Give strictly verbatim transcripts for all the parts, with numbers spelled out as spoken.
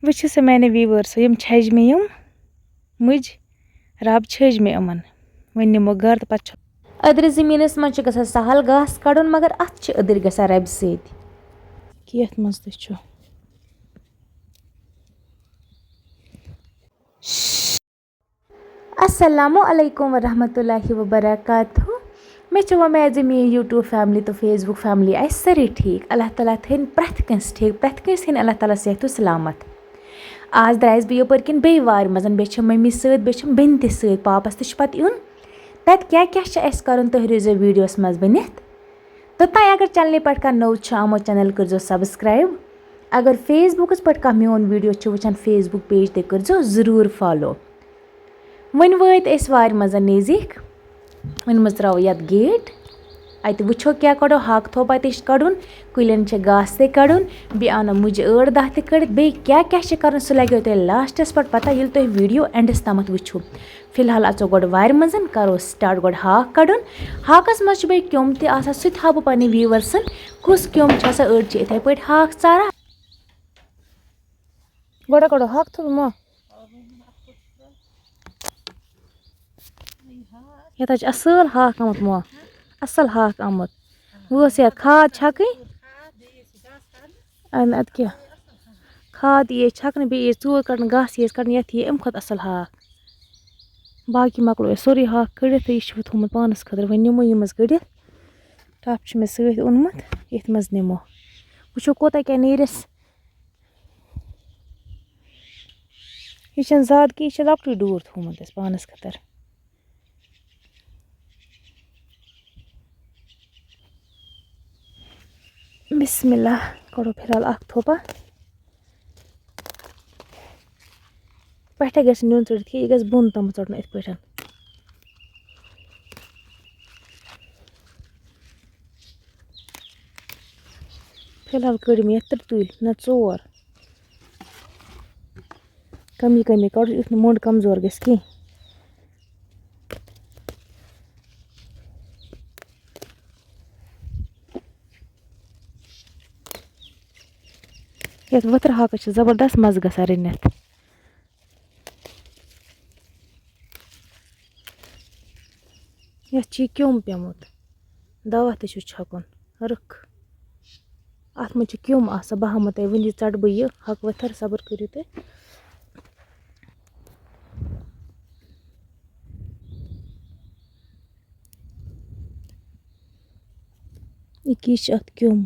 وٕچھِو سا میانہِ ویٖوٲرسو، یِم چھَجہِ مےٚ یِم مُجہِ، رَب چھٲج مےٚ یِمَن۔ وۄنۍ نِمو گَرٕ تہٕ پَتہٕ چھُ أدرِ زٔمیٖنَس منٛز چھُ گژھان سہل گاسہٕ کَڑُن، مگر اَتھ چھِ أدٕرۍ گژھان رَبہِ سۭتۍ۔ کہِ یَتھ منٛز تہِ چھُ۔ السلام علیکم ورحمۃ اللہ وبرکاتہ۔ مےٚ چھِ وۄمید زِ میٛٲنۍ YouTube family تہٕ Facebook family آسہِ سٲرٕے ٹھیٖک۔ اللہ تعالیٰ تھٲیِن پرٛٮ۪تھ کٲنٛسہِ ٹھیٖک، پرٛٮ۪تھ کٲنٛسہِ تھٲیِن اللہ تعالیٰ صحت و سلامت۔ آز درٛایَس بہٕ یَپٲرۍ کِنۍ بیٚیہِ وارِ منٛز، بیٚیہِ چھِ مٔمی سۭتۍ، بیٚیہِ چھِ بیٚنہِ تہِ سۭتۍ، پاپَس تہِ چھُ پَتہٕ یُن۔ تَتہِ کیٛاہ کیٛاہ چھِ اَسہِ کَرُن، تُہۍ روٗزیو videoس منٛز بٔنِتھ۔ توٚتام اگر channelہِ پٮ۪ٹھ کانٛہہ نوٚو چھُ آمُت، channel کٔرۍزیو subscribe۔ اگر Facebookس پٮ۪ٹھ کانٛہہ میون video چھُ وٕچھان، Facebook page تہِ کٔرۍزیو ضروٗر follow۔ وۄنۍ وٲتۍ أسۍ وارِ منٛز نزدیٖک۔ وۄنۍ منٛز ترٛاوو یَتھ gate۔ اَتہِ وٕچھو کیٛاہ کَڑو، ہاکہٕ تھوٚپا تہِ چھِ کَڑُن، کُلٮ۪ن چھِ گاسہٕ تہِ کَڑُن، بیٚیہِ اَنو مُجہِ ٲٹھ دَہ تہِ کٔڑِتھ، بیٚیہِ کیٛاہ کیٛاہ چھِ کَرُن، سُہ لَگیو تۄہہِ lastس پٮ۪ٹھ پَتہ، ییٚلہِ تُہۍ video endس تامَتھ وٕچھِو۔ فی الحال اَژو گۄڈٕ وارِ منٛز، کَرو start گۄڈٕ ہاکھ کَڑُن۔ ہاکَس منٛز چھُ بیٚیہِ کیوٚم تہِ آسان، سُہ تہِ ہاوٕ بہٕ پنٛنہِ viewersن، کُس کیوٚم چھُ آسان۔ أڑۍ چھِ یِتھَے پٲٹھۍ ہاکھ ژاران۔ گۄڈٕ کَڑو ہاکھ تھوٚد مۄ۔ یَتھ حظ چھِ اَصٕل ہاکھ آمُت مۄ، اَصٕل ہاکھ آمُت۔ وۄنۍ ٲس یَتھ کھاد چھَکٕنۍ۔ اَدٕ، اَدٕ کیٛاہ؟ کھاد یی أسۍ چھَکنہٕ، بیٚیہِ یی أسۍ ژوٗر کَڑنہٕ، گاسہٕ یی أسۍ کَڑنہٕ، یَتھ یی اَمہِ کھۄتہٕ اَصٕل ہاکھ۔ باقٕے مۄکلو اَسہِ سورُے ہاکھ کٔڑِتھ تہٕ یہِ چھُ وۄنۍ تھوٚومُت پانَس خٲطرٕ۔ وۄنۍ نِمو یہِ منٛز کٔڑِتھ۔ ٹَپ چھُ مےٚ سۭتۍ اوٚنمُت، ییٚتھۍ منٛز نِمو۔ وٕچھو کوٗتاہ کیٛاہ نیرٮ۪س۔ یہِ چھَنہٕ زیادٕ کینٛہہ، یہِ چھِ لۄکٹُے ڈوٗر تھوٚومُت اَسہِ پانَس خٲطرٕ۔ بسم اللہ، کڑو فی الحال اکھ تھوپا۔ پٮ۪ٹھے گژھِ نیُن ژٔٹِتھ کینٛہہ، یہِ گژھِ بۄن تام ژَٹُن یِتھ پٲٹھۍ۔ فی الحال کٔڑۍ مےٚ یَتھ ترٛےٚ تُلۍ، نہ ژور۔ کمی کمی کڑو، یُتھ نہٕ موٚنٛڈ کمزور گژھِ کینٛہہ۔ یَتھ ؤتھرٕ ہاکَس چھِ زبردست مَزٕ گژھان رٔنِتھ۔ یَتھ چھِ یہِ کیوٚم پیوٚمُت، دوا تہِ چھُس چھَکُن، رٕکھ۔ اَتھ منٛز چھِ کیوٚم آسان، بہٕ ہاومو تۄہہِ وٕنی، ژَٹہٕ بہٕ یہِ ہاکہٕ ؤتھٕر، صبر کٔرِو تُہۍ۔ یہِ کیٛاہ چھِ اَتھ کیوٚم؟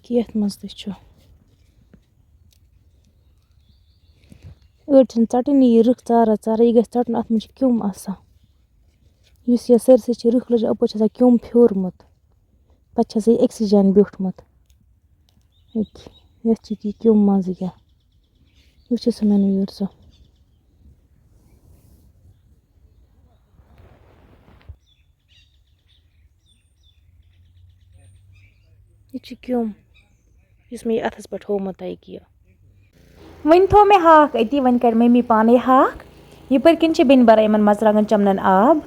کہِ یَتھ منٛز تہِ چھُ۔ أڑۍ چھِنہٕ ژَٹٲنی یہِ رٕکھ ژارا ژارا، یہِ گژھِ ژَٹُن، اَتھ منٛز چھِ کیوٚم آسان۔ یُس یہِ سٲرسٕے چھِ رٕکھ لٔجمٕژ، اَپٲرۍ چھِ آسان کیوٚم پھیوٗرمُت، پَتہٕ چھِ آسان یہِ أکسٕے جایہِ بیوٗٹھمُت۔ ییٚتہِ، یَتھ چھِ یہِ کیوٚم منٛزٕ کیٛاہ۔ وٕچھِو سا مےٚ نہٕ یورٕ سُہ۔ یہِ چھُ کیوٚم، یُس مےٚ یہِ اَتھَس پٮ۪ٹھ ہوومُت تۄہہِ یہِ۔ وۄنۍ تھوٚو مےٚ ہاکھ أتی، وۄنۍ کَڑِ مٔمی پانَے ہاکھ۔ یَپٲرۍ کِنۍ چھِ بیٚنہِ بَران یِمَن مَرژٕوانٛگَن چَمنَن آب۔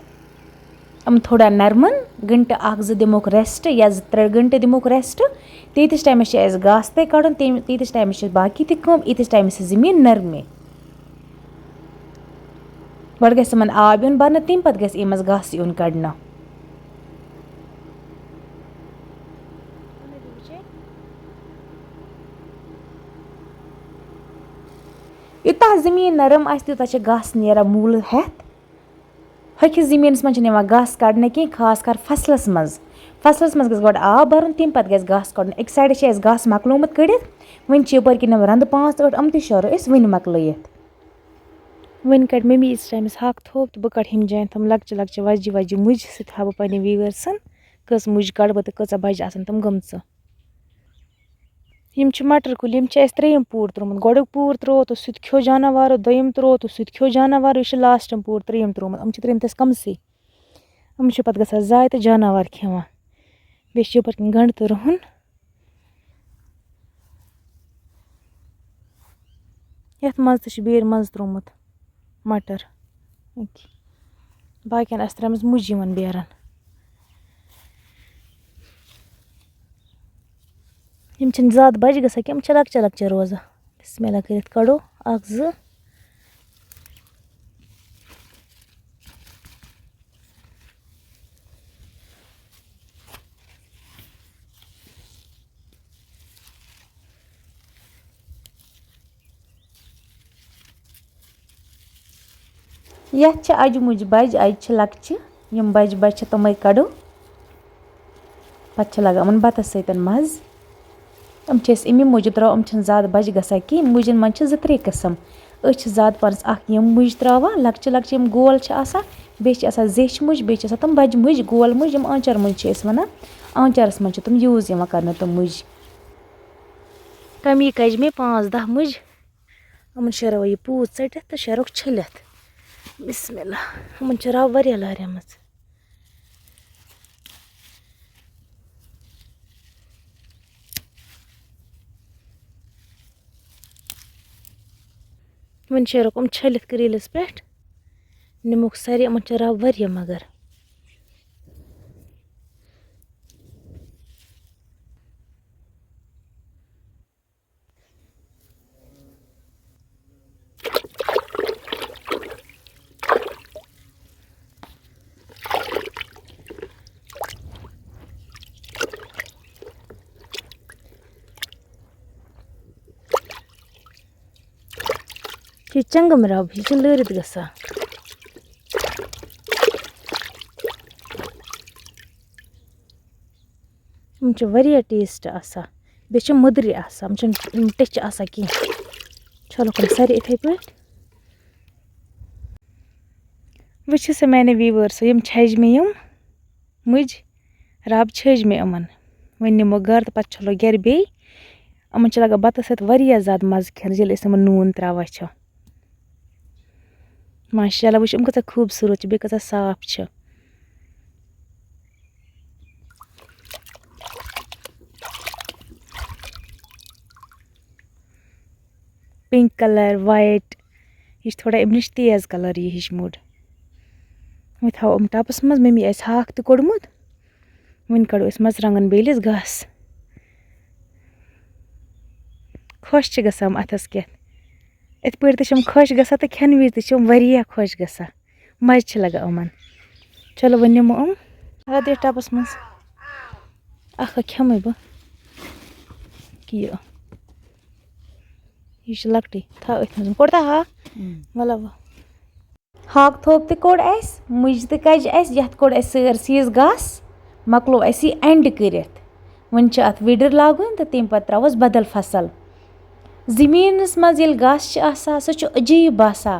یِم تھوڑا نَرمَن، گھنٹہٕ اَکھ زٕ دِموکھ rest یا زٕ ترٛےٚ گھنٹہٕ دِموکھ rest۔ تیٖتِس ٹایمَس چھِ اَسہِ گاسہٕ تہِ کَڑُن، تَمہِ، تیٖتِس ٹایمَس چھِ باقٕے تہِ کٲم، ییٖتِس ٹایمَس چھِ زٔمیٖن نَرمٕے۔ گۄڈٕ گژھِ یِمَن آب یُن بَرنہٕ، تَمہِ پَتہٕ گژھِ یِمَن گاسہٕ یُن کَڑنہٕ۔ یوٗتاہ زٔمیٖن نرم آسہِ، تیوٗتاہ چھِ گاسہٕ نیران موٗلہٕ ہٮ۪تھ۔ ہوٚکھِس زٔمیٖنَس منٛز چھِنہٕ یِوان گاسہٕ کَڑنہٕ کینٛہہ، خاص کر فصلَس منٛز۔ فصلَس منٛز گژھِ گۄڈٕ آب بَرُن، تَمہِ پَتہٕ گژھِ گاسہٕ کَڑُن۔ أکہِ سایڈٕ چھِ اَسہِ گاسہٕ مۄکلومُت کٔڑِتھ، وۄنۍ چھِ یَپٲرۍ کِنۍ یِم رَنٛدٕ پانٛژھ ٲٹھ، یِم تہِ شیرو أسۍ وٕنہِ مۄکلٲیِتھ۔ وۄنۍ کَڑِ مٔمی ییٖتِس ٹایمَس ہاکہٕ تھوٚپ تہٕ بہٕ کَڑٕ ہُمہِ جایہِ تِم لۄکچہِ لۄکچہِ وۄزجہِ وۄزجہِ مُجہِ، سُہ تہِ ہاوٕ بہٕ پنٛنٮ۪ن ویٖوٲرسَن، کٔژ مُجہِ کَڑٕ بہٕ تہٕ کۭژاہ بَجہِ آسَن تِم گٔمژٕ۔ یِم چھِ مَٹر کُلۍ، یِم چھِ اَسہِ ترٛیٚیِم پوٗر ترٛوومُت۔ گۄڈٕنیُک پوٗر ترٛوو تہٕ سُہ تہِ کھیوٚو جاناوارو، دوٚیِم ترٛوو تہٕ سُہ تہِ کھیوٚو جاناوارو، یہِ چھُ لاسٹِم پوٗر ترٛیٚیِم ترٛوومُت۔ یِم چھِ ترٛٲومٕتۍ اَسہِ کَمسٕے۔ یِم چھِ پَتہٕ گژھان ضایع تہٕ جاناوار کھٮ۪وان۔ بیٚیہِ چھِ یَپٲرۍ کِنۍ گَنٛڈٕ تہِ رُہُن۔ یَتھ منٛز تہِ چھِ بیرِ منٛز ترٛوومُت مَٹر۔ أکہِ۔ باقیَن آسہِ ترٛٲومٕژ مُجہِ یِمَن بیرَن۔ یِم چھِنہٕ زیادٕ بَجہِ گژھان کینٛہہ، یِم چھِ لۄکچہِ لۄکچہِ روزان۔ بسم اللہ کٔرِتھ کَڑو اَکھ زٕ۔ یَتھ چھِ اَجہِ مُجہِ بَجہِ، اَجہِ چھِ لۄکچہِ، یِم بَجہِ بَجہِ چھِ تِمَے کَڑو۔ پَتہٕ چھِ لَگان یِمَن بَتَس سۭتۍ مَزٕ۔ یِم چھِ أسۍ اَمی موٗجوٗب ترٛاوان، یِم چھِنہٕ زیادٕ بَجہِ گژھان کِہیٖنۍ۔ مُجَن منٛز چھِ زٕ ترٛےٚ قٕسٕم۔ أسۍ چھِ زیادٕ پَہنَس اَکھ یِم مُجہِ ترٛاوان، لۄکچہِ لۄکچہِ یِم گول چھِ آسان، بیٚیہِ چھِ آسان زیچھِ مُجہِ، بیٚیہِ چھِ آسان تِم بَجہِ مُجہِ، گول مُجہِ، یِم آنٛچار مُجہِ چھِ أسۍ وَنان۔ آنٛچارَس منٛز چھِ تِم use یِوان کَرنہٕ تِم مُجہِ۔ کَمی کَجہِ مےٚ پانٛژھ دَہ مُجہِ۔ یِمَن شیرو یہِ پوٗژ ژٔٹِتھ تہٕ شیرُک چھٔلِتھ۔ بسم اللہ۔ یِمَن چھِ رَب واریاہ لاریمٕژ۔ وۄنۍ شیرُک یِم چھٔلِتھ گرٛیٖلَس پٮ۪ٹھ۔ نِمُک سارے، یِمَن چھِ رَب واریاہ مگر۔ یہِ چنٛگم رَب، یہِ چھُ لٲرِتھ گژھان۔ یِم چھِ واریاہ taste آسان، بیٚیہِ چھِ مٔدرِ آسان، یِم چھِنہٕ، یِم ٹیٚچھِ آسان کینٛہہ۔ چھَلوکھ یِم سٲری یِتھَے پٲٹھۍ۔ وٕچھِو سا میٛانیو viewers، یِم چھَجہِ مےٚ یِم مُجہِ، رَب چھٔج مےٚ یِمَن۔ وۄنۍ نِمو گَرٕ تہٕ پَتہٕ چھَلو گَرِ بیٚیہِ۔ یِمَن چھِ لَگان بَتَس سۭتۍ واریاہ زیادٕ مَزٕ کھٮ۪نَس، ییٚلہِ أسۍ یِمَن نوٗن ترٛاوان چھِ۔ ماشاءاللہ، وٕچھ یِم کۭژاہ خوٗبصوٗرت چھِ، بیٚیہِ کۭژاہ صاف چھِ۔ Pink colour، white، یہِ چھِ تھوڑا اَمہِ نِش تیز colour یہِ ہِش مُڈ۔ وۄنۍ تھاوو یِم ٹَپَس منٛز، مٔمی آسہِ ہاکھ تہِ کوٚڑمُت۔ وۄنۍ کَڑو أسۍ مَرژٕوانٛگَن بیلِس گاسہٕ۔ خۄش چھِ گژھان یِم اَتھَس کٮ۪تھ۔ یِتھ پٲٹھۍ تہِ چھِ یِم خۄش گژھان تہٕ کھٮ۪نہٕ وِزِ تہِ چھِ یِم واریاہ خۄش گژھان۔ مَزٕ چھِ لَگان یِمَن۔ چلو وۄنۍ نِمو یِم۔ اَتھ دِ ٹَپَس منٛز۔ اَکھ اَکھ کھٮ۪مَے بہٕ۔ کہِ یہِ۔ یہِ چھِ لۄکٹٕے۔ تھاو أتھۍ منٛز۔ کوٚڑ تھا ہاکھ؟ اۭں۔ وَلہٕ وۄنۍ۔ ہاکہٕ تھوٚپ تہِ کوٚڑ اَسہِ، مُجہِ تہِ کَجہِ اَسہِ، یَتھ کوٚڑ اَسہِ سٲرسٕے یَس گاسہٕ، مۄکلوو اَسہِ یہِ end کٔرِتھ۔ وۄنۍ چھِ اَتھ وِڈٕر لاگُن تہٕ تَمہِ پَتہٕ ترٛاووس بدل فصل۔ زٔمیٖنَس منٛز ییٚلہِ گاسہٕ چھِ آسان، سُہ چھُ عجیٖب باسان۔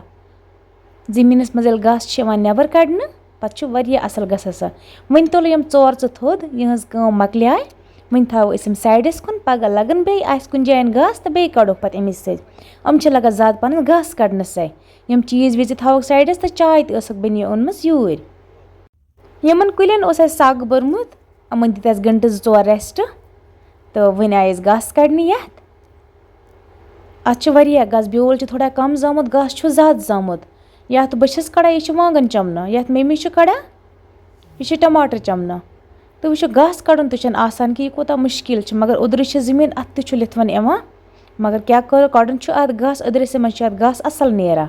زٔمیٖنَس منٛز ییٚلہِ گاسہٕ چھِ یِوان نٮ۪بَر کَڑنہٕ، پَتہٕ چھُ واریاہ اَصٕل گژھان سُہ۔ وۄنۍ تُلو یِم ژور ژٕ تھوٚد، یِہٕنٛز کٲم مۄکلیٛاے۔ وۄنۍ تھاوو أسۍ یِم sideس کُن، پَگاہ لَگَن بیٚیہِ، آسہِ کُنہِ جایَن گاسہٕ تہٕ بیٚیہِ کَڑو پَتہٕ اَمی سۭتۍ۔ یِم چھِ لَگان زیادٕ پَہَن گاسہٕ کَڑنَسَے۔ یِم چیٖز ویٖز تہِ تھاووکھ sideس تہٕ چاے تہِ ٲسٕکھ بٔنی أنمٕژ یوٗرۍ۔ یِمَن کُلٮ۪ن اوس اَسہِ سَگ بوٚرمُت، یِمَن دِتۍ اَسہِ گھنٹہٕ زٕ ژور rest، تہٕ وۄنۍ آیہِ أسۍ گاسہٕ کَڑنہِ یَتھ۔ اَتھ چھِ واریاہ گاسہٕ، بیول چھُ تھوڑا کَم زامُت، گاسہٕ چھُ زیادٕ زامُت۔ یَتھ بہٕ چھَس کَڑان، یہِ چھِ وانٛگَن چَمنہٕ، یَتھ مٔمی چھِ کَڑان، یہِ چھِ ٹماٹر چَمنہٕ۔ تہٕ وٕچھِو، گاسہٕ کَڑُن تہِ چھُنہٕ آسان کہِ یہِ کوٗتاہ مُشکِل چھُ، مگر أدرٕ چھِ زٔمیٖن، اَتھ تہِ چھُ لِتھوَن یِوان۔ مگر کیٛاہ کَرو، کَڑُن چھُ اَتھ گاسہٕ، أدرِسٕے منٛز چھُ اَتھ گاسہٕ اَصٕل نیران۔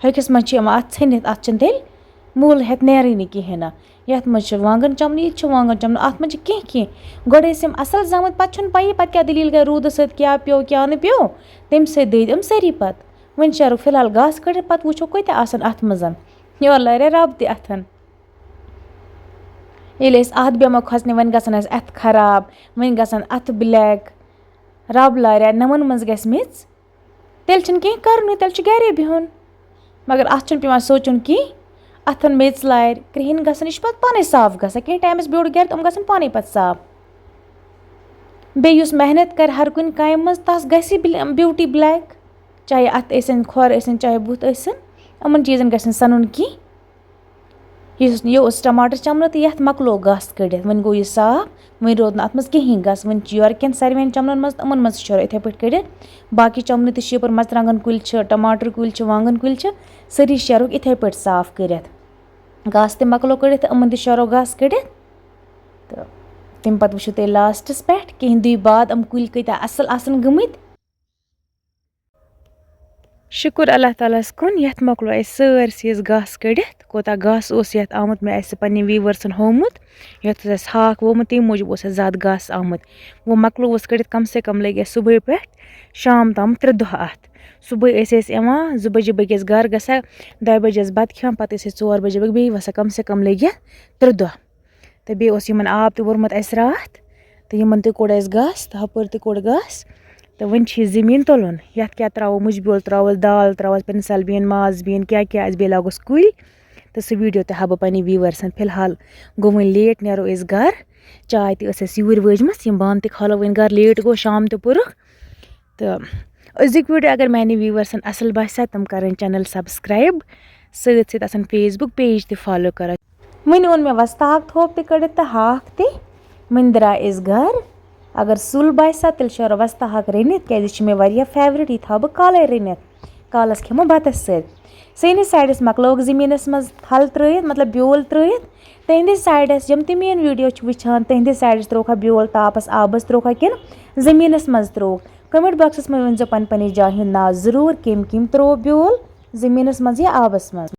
ہۄکھِس منٛز چھِ یِوان اَتھ ژھٔنِتھ، اَتھ چھِنہٕ تیٚلہِ موٗل ہٮ۪تھ نیرٲنی کِہیٖنۍ نہٕ۔ یَتھ منٛز چھِ وانٛگَن چَمنہٕ، یہِ تہِ چھُ وانٛگَن چَمنہٕ، اَتھ منٛز چھِ کینٛہہ کینٛہہ۔ گۄڈٕ ٲسۍ یِم اَصٕل زامٕتۍ، پَتہٕ چھُنہٕ پَیی پَتہٕ کیٛاہ دٔلیٖل گٔے، روٗدٕ سۭتۍ کیٛاہ پیوٚو، کیٛاہ نہٕ پیوٚو، تَمہِ سۭتۍ دٔدۍ یِم سٲری پَتہٕ۔ وۄنۍ شیرو فی الحال گاسہٕ کٔڑِتھ، پَتہٕ وٕچھو کۭتیٛاہ آسَن اَتھ منٛز۔ یورٕ لارِ رَب تہِ اَتھَن۔ ییٚلہِ أسۍ اَتھ بیٚہمو کھۄژنہِ، وۄنۍ گژھن اَسہِ اَتھٕ خراب، وۄنۍ گژھن اَتھٕ black، رَب لارِ نَمَن منٛز گژھِ میٚژ، تیٚلہِ چھُنہٕ کینٛہہ کَرُنٕے، تیٚلہِ چھُ گَرے بِہُن۔ مگر اَتھ چھُنہٕ پٮ۪وان سونٛچُن کینٛہہ، اَتھَن میٚژ لارِ، کرٛہِنۍ گژھن، یہِ چھُ پَتہٕ پانَے صاف گژھان۔ کینٛہہ ٹایمَس بیوٗٹھ گَرِ، تِم گژھن پانَے پَتہٕ صاف۔ بیٚیہِ یُس محنت کَرِ ہر کُنہِ کامہِ منٛز، تَس گژھِ بِل-، beauty black، چاہے اَتھٕ ٲسِن، کھۄر ٲسِن، چاہے بُتھ ٲسِن، یِمَن چیٖزَن گژھِ نہٕ سَنُن کینٛہہ۔ یُس یہِ اوس ٹماٹر چمنہٕ تہٕ یَتھ مۄکلوو گاسہٕ کٔڑِتھ، وۄنۍ گوٚو یہِ صاف، وۄنۍ روٗد نہٕ اَتھ منٛز کِہیٖنۍ گاسہٕ۔ وۄنۍ چھِ یورٕ کٮ۪ن ساروِیَن چمنَن منٛز تہٕ یِمَن منٛز تہِ چھُ اِتھَے پٲٹھۍ کٔڑِتھ۔ باقٕے چمنہٕ تہِ چھِ یَپٲرۍ، مَرژٕوانٛگَن کُلۍ چھِ، ٹماٹر کُلۍ چھِ، وانٛگَن کُلۍ چھِ، سٲری شیرُکھ اِتھَے پٲٹھۍ صاف کٔرِتھ۔ گاسہٕ تہِ مۄکلوو کٔڑِتھ تہٕ یِمَن تہِ شیرو گاسہٕ کٔڑِتھ۔ تہٕ تَمہِ پَتہٕ وٕچھِو تُہۍ لاسٹَس پٮ۪ٹھ کینٛہہ دُہۍ بعد یِم کُلۍ کۭتیٛاہ اَصٕل آسَن گٔمٕتۍ۔ شُکُر اللہ تعالیٰ ہَس کُن، یَتھ مۄکلو اَسہِ سٲرسٕے یہِ گاسہٕ کٔڑِتھ۔ کوٗتاہ گاسہٕ اوس یَتھ آمُت، مےٚ آسہِ پنٛنٮ۪ن ویٖوَرسَن ہوومُت۔ یَتھ اوس اَسہِ ہاکھ ووٚمُت، تَمہِ موٗجوٗب اوس اَسہِ زیادٕ گاسہٕ آمُت۔ وۄنۍ مۄکلووُس کٔڑِتھ، کم سے کم لٔگۍ اَسہِ صُبحٲے پٮ۪ٹھ شام تام ترٛےٚ دۄہ اَتھ۔ صُبحٲے ٲسۍ أسۍ یِوان، زٕ بجے بٲگۍ ٲسۍ گَرٕ گژھان، دۄیہِ بجہِ ٲسۍ بَتہٕ کھٮ۪وان، پَتہٕ ٲسۍ أسۍ ژور بجے بٲگۍ بیٚیہِ وَسان، کم سے کم لٔگۍ اَتھ ترٛےٚ دۄہ۔ تہٕ بیٚیہِ اوس یِمَن آب تہِ ووٚرمُت اَسہِ راتھ، تہٕ یِمَن تہِ کوٚڑ اَسہِ گاسہٕ، تہٕ ہُپٲرۍ تہِ کوٚڑ گاسہٕ۔ تہٕ وۄنۍ چھِ یہِ زٔمیٖن تُلُن، یَتھ کیٛاہ ترٛاوو، مُجہِ بیول ترٛاووس، دال ترٛاووس، پِنسَل بیٖن، ماز بیٖن، کیٛاہ کیٛاہ آسہِ، بیٚیہِ لاگوس کُلۍ۔ تہٕ سُہ ویٖڈیو تہِ ہاوٕ بہٕ پنٛنہِ ویٖوَرسَن۔ فی الحال گوٚو وۄنۍ لیٹ، نیرو أسۍ گَرٕ۔ چاے تہِ ٲس اَسہِ یوٗرۍ وٲجمٕژ، یِم بانہٕ تہِ کھالو وۄنۍ گَرٕ، لیٹ گوٚو، شام تہِ پوٚرُکھ۔ تہٕ أزیُک ویٖڈیو اگر میٛانہِ ویٖوَرسَن اَصٕل باسہِ ہا، تِم کَرَن چَنَل سبسکرایب، سۭتۍ سۭتۍ آسَن Facebook page تہِ فالو کَران۔ وۄنۍ اوٚن مےٚ وۄستہٕ ہاکھ تھوٚپ تہِ کٔڑِتھ تہٕ ہاکھ تہِ۔ وۄنۍ درٛاے أسۍ گَرٕ۔ اگر سُل باسہِ ہا، تیٚلہِ چھُ وۄستہٕ ہاکھ رٔنِتھ، کیٛازِ یہِ چھُ مےٚ واریاہ فیورِٹ، یہِ تھاوٕ بہٕ کالَے رٔنِتھ۔ کالَس کھٮ۪مو بَتَس سۭتۍ۔ سٲنِس سایڈَس مۄکلووُکھ زٔمیٖنَس منٛز تھَل ترٛٲیِتھ، مطلب بیول ترٛٲیِتھ۔ تِہنٛدِس سایڈَس یِم تہِ میٛٲنۍ ویٖڈیو چھِ وٕچھان، تِہنٛدِس سایڈَس ترٛووکھا بیول تاپَس آبَس ترٛووکھا کِنہٕ زٔمیٖنَس منٛز ترٛووُکھ؟ کمنٹ باکسَس منٛز ؤنۍ زیو پَنٕنۍ پَنٕنۍ جایہِ ہُنٛد ناو ضروٗر، کٔمۍ کٔمۍ ترٛوو بیول زٔمیٖنَس منٛز یا آبَس منٛز۔